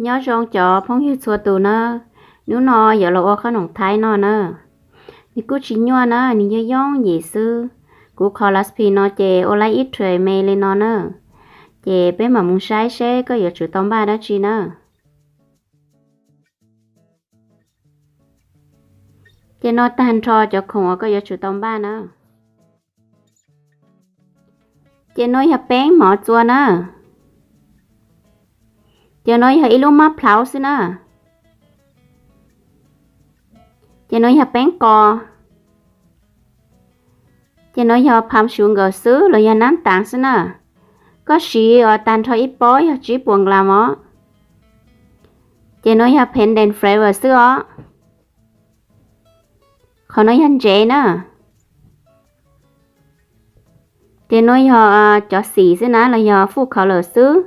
Nyob zoo cov phooj ywg txhua tus na, hnub no yuav los ua qhob noom Thaib noj na. Nws kuj tsis nyuaj na, nws yog yooj yim xwb. Kuv qhov recipe no ces ua laib ib tray me li no na. Ces peb mam mus saib seb koj yuav tsum tau npaj dab tsi na. Ces no tag nrho cov khoom uas koj yuav tsum tau npaj na. Ces no yog peeb mov txua na. Ces no yog ib lub mab plhaub xwb na. Ces no yog peeb qos. Ces no yog palm sugar xwb los yog nab tas xwb na. Koj siv tag nrho ib pob yog tsib puas ngram os. Ces no yog panden flavor xwb os. Qhov no yog ntsev na. Ces no yog cov xim xwb na los yog food color xwb.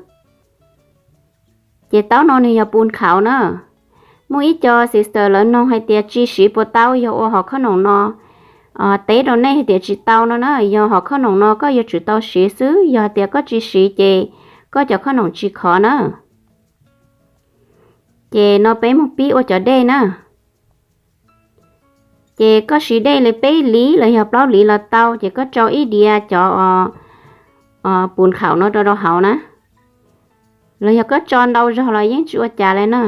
Ces taub no nws yog pun khaum na. Muaj ib co sister lawv noog hais tias tsis siv puas tau yog ua hom khob noom no. Teb rau nej hais tias tsis tau no na, yog hom khob noom no koj yuav tsum tau siv xwb, yog hais tias koj tsis siv ces koj cov khob noom tsis khov na. Ces no peb mus pib ua cov dej na. Ces koj siv dej li peb liv los yog plaub liv los tau, ces koj tso ib diav cov pun khaum no rau rau hauv na. Los yog koj tso ntau zog los yeej tsis ua cas li na.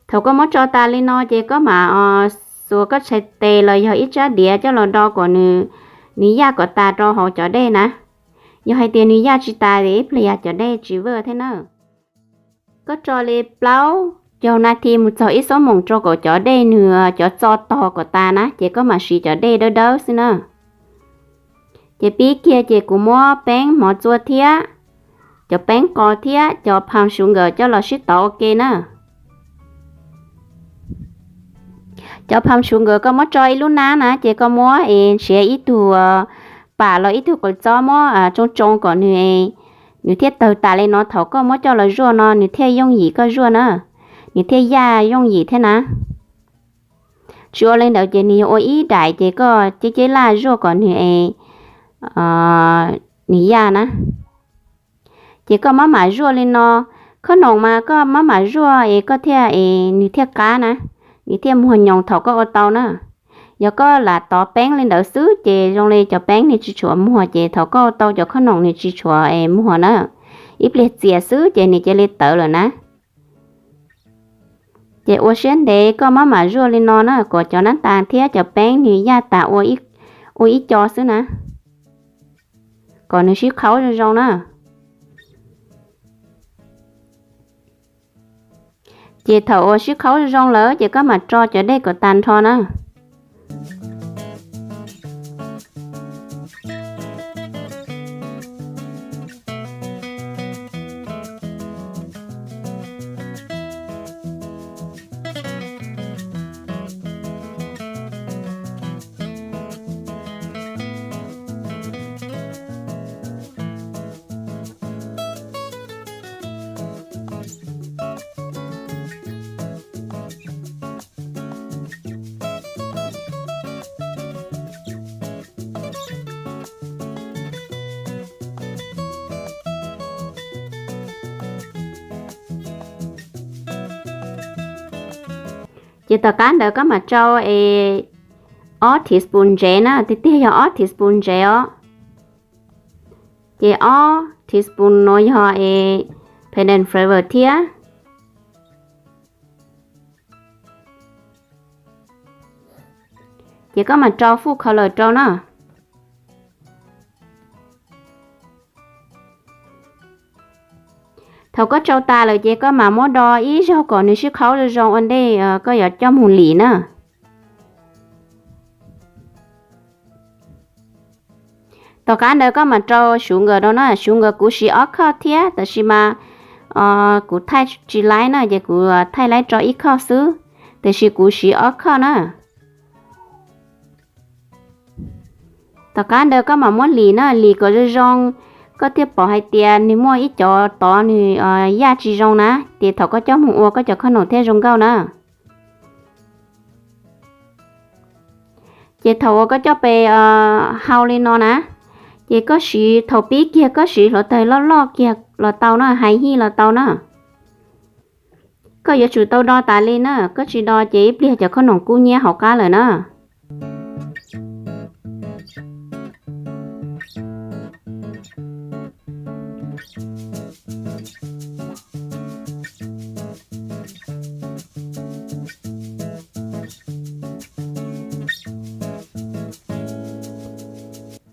Thaum koj muab tso tas li no ces koj mam xuas koj txhais tes los yog ib tsab diav coj los do kom nws, nws yaj kom tas rau hauv cov dej na. Yog hais tias nws yaj tsis tas ces ib pliag cov dej tsis vwj thiab na. Koj tso li plaub caug nas this mus txog ib xuab moos rau kom cov dej nws cov txo tog kom tas na, ces koj mam siv cov dej dawb dawb xwb na. Ces pib kiag ces kuv muab peeb mov txua thiab cov peeb qos thiab cov palm sugar coj los sib tov ua ke na. Cov palm sugar koj muab tso ib lub nab na, ces koj muab es nrhiav ib tug pam los ib tug qws txob muab tsoo tsoo kom nws, nws thiaj tawg tas li no, thaum koj muab coj los zuaj no nws thiaj yooj yim koj zuaj na, nws thiaj yaj yooj yim thiab na. Tsis ua li ntawd ces nws yog ua ib daim ces koj ceb ceb laj zuaj kom nws es nws yaj na. Ces koj mab mam zuaj li no, khob noom mas koj mab mam zuaj es koj thiaj es nws thiaj qab na, nws thiaj muag nyoos thaum koj ua tau na. Yog koj lam tov peeb li ntawd xwb ces zoo li cov peeb nws tsis tshuav muag ces thaum koj ua tau cov khob noom nws tsis tshuav es muag na. Ib pliag txias xwb ces nws cia li tawv lawm na. Ces ua siab ntev koj mab mam zuaj li no na kom cov nab tas thiab cov peeb nws yaj tas ua ib co xwb na, kom nws sib qhaub zoo zoo na. Ces thaum uas sib qhaub zoo zoo lawm ces koj mam tso cov dej kom tas nrho na. Ces tom qab ntawd koj mam rau es ob teaspoon ntsev na, tiag tiag yog ob teaspoon ntsev os. Ces ob teaspoon no yog es panden flavor thiab. Ces koj mam rau food color rau na. Thaum koj rau tas lawm ces koj mam muab do ib zaug kom nws sib qhaub zoo zoo ua ntej koj yuav coj mus lim na. Tom qab ntawd koj mam rau sugar rau na, sugar kuv siv ob khoj thiab tab sis mas kuv thaij tsis laib na ces kuv thaij laib rau ib khoj xwb, tiam sis kuv siv ob khoj na. Tom qab ntawd koj mam muab lim na, lim kom zoo zoo, koj thiaj pom hais tias nws muaj ib cov tod nws yaj tsis zoo na, ces thaum koj coj mus ua koj cov khob noom thiaj zoo nkauj na. Ces thaum uas koj coj pes hau li no na, ces koj siv thaum pib kiag koj siv hluav taws loj loj kiag los tau na, hais hij los tau na. Koj yuav tsum tau do tas li na, koj tsis do ces ib pliag cov khob noom kub nyiab hauv qab lawm na.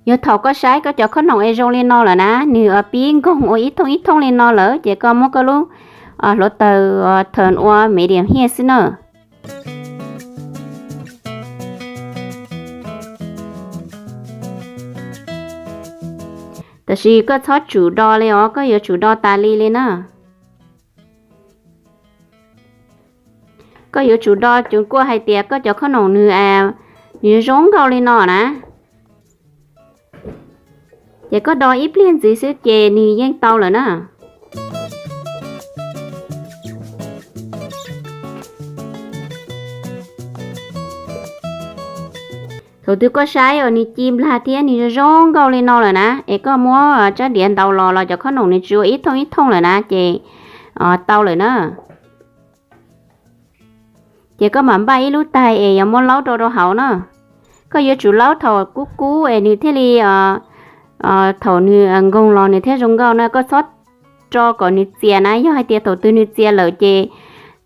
Yog thaum koj saib koj cov khob noom es zoo li no lawm na, nws pib nkoog ua ib thooj ib thooj li no lawm ces koj muab koj lub hluav taws turn ua medium heat xwb na. Tab sis koj txhob tsum do li os, koj yuav tsum do tas li li na. Koj yuav tsum do cuag kuaj hais tias koj cov khob noom nws, nws zoo nkauj li no na. Ces koj do ib pliag ntxiv xwb ces nws yeej tau lawm na. Thaum twg koj saib uas nws ci nplag thiab nws zoo nkauj li no lawm na, es koj muab tsab diav ntaus los los cov khob noom nws tsis ua ib thooj ib thooj lawm na ces tau lawm na. Ces koj mam npaj ib lub tais es yuav muab laub rau rau hauv na. Koj yuav tsum laub thaum kub kub es nws thiaj li, thaum nws nkoog los nws thiaj zoo nkauj na. Koj txhob tso kom nws txias na, yog hais tias thaum twg nws txias lawm ces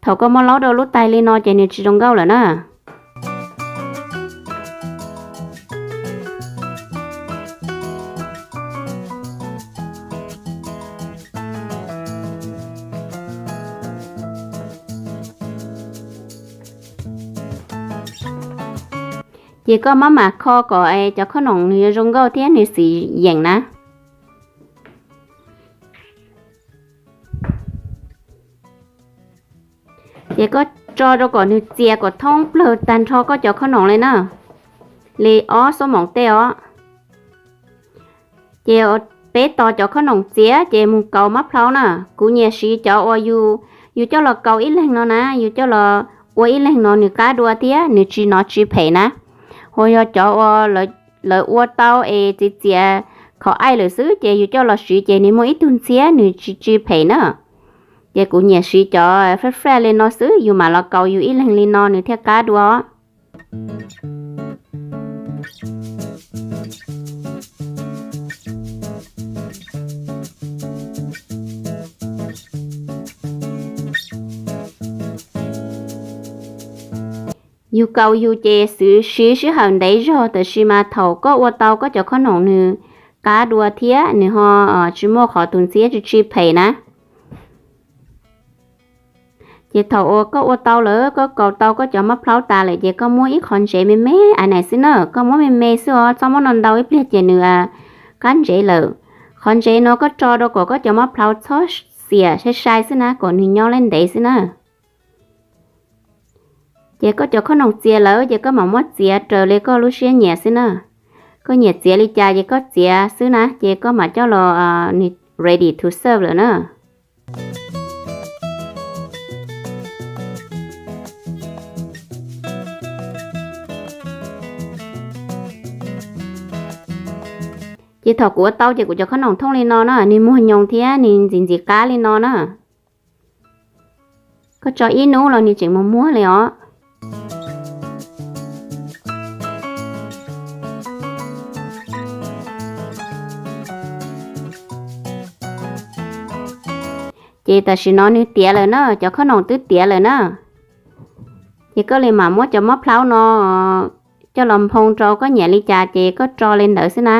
thaum koj muab laub rau lub tais li no ces nws tsis zoo nkauj lawm na. Ces koj maj mam kho kom cov khob noom nws yuav zoo nkauj thiab nws xim yeem na. Ces koj tso rau kom nws txias kom thoob plawg tag nrho koj cov khob noom li na, li ob xuab moos tej os. Ces peb tos cov khob noom txias ces mus kaus mab plhaub na. Kuv nyiam siv cov uas yus, yus coj los kaus ib leeg no na, yus coj los ua ib leeg no nws qab dua thiab nws tsis hnov tsis phem na. Ho yog cov uas lawv ua tau es txias txias khov aij lawm xwb ces yus coj los siv ces nws muaj ib tug ntxhiab nws tsis tsis phem na. Ces kuv nyiam siv cov fresh fresh li no xwb, yus mam los kaus yus ib leeg li no nws thiaj qab dua. Yus kaus yus ces xwb siv sij hawm ntev zog, tab sis mas thaum koj ua tau koj cov khob noom nws qab dua thiab nws ho tsis muaj qhov tus ntxhiab tsis tsis phem na. Ces thaum uas koj ua tau lawm, koj kaus tau koj cov mab plhaub tas lawm ces koj muab ib qhov ntsev me me a nais xwb na, koj muab me me xwb os, txhob muab no ntau ib pliag ces nws qab ntsev lawm. Qhov ntsev no koj tso rau kom koj cov mab plhaub txhob xiam sai sai xwb na, kom nws nyob lawm ntev xwb na. Ces koj cov khob noom txias lawm ces koj mam muab txiav raws li koj lub siab nyiam xwb na. Koj nyiam txiav li cas ces koj txiav xwb na, ces koj mam coj los, nws ready to serve lawm na. Ces thaum kuv ua tau ces kuv cov khob noom thooj li no na, nws muag nyoos thiab nws ntxim ntxim qab li no na. Koj tso ib hnub los nws tseem muag muag li os. Ces tam sim no nws tiav lawm na, cov khob noom twb tiav lawm na. Ces koj li mam muab cov mob plhaub no coj los nphoo rau koj nyiam li cas ces koj tso li ntawd xwb na.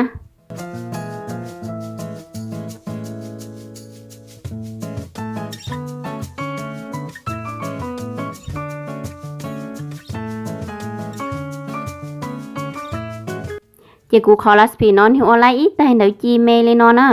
Ces kuv qhov laspi no nws ua laib ib taig ntawd ci me li no na.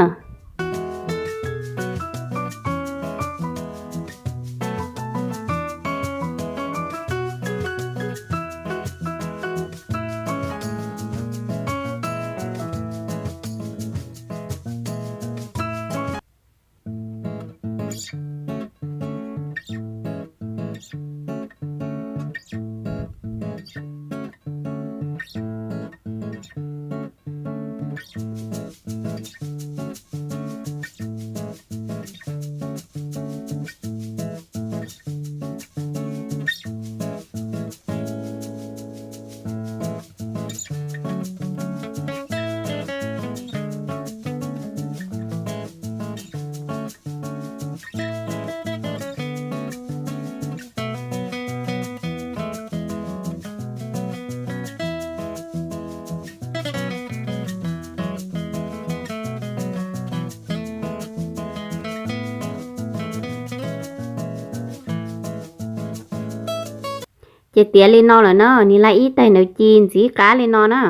Ces tiav li no lawm na, nws laib ib taig ntawd ci ntxiv qab li no na.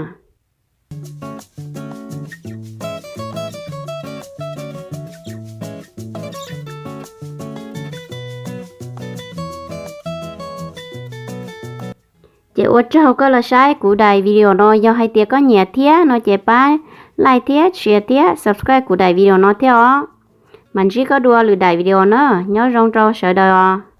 Ces ua tsaug koj los saib kuv daim video no, yog hais tias koj nyiam thiab no ces pab like thiab share thiab subscribe kuv daim video no thiab os. Mam ntsib koj dua lwm daim video na, nyob zoo rau sawv daws os.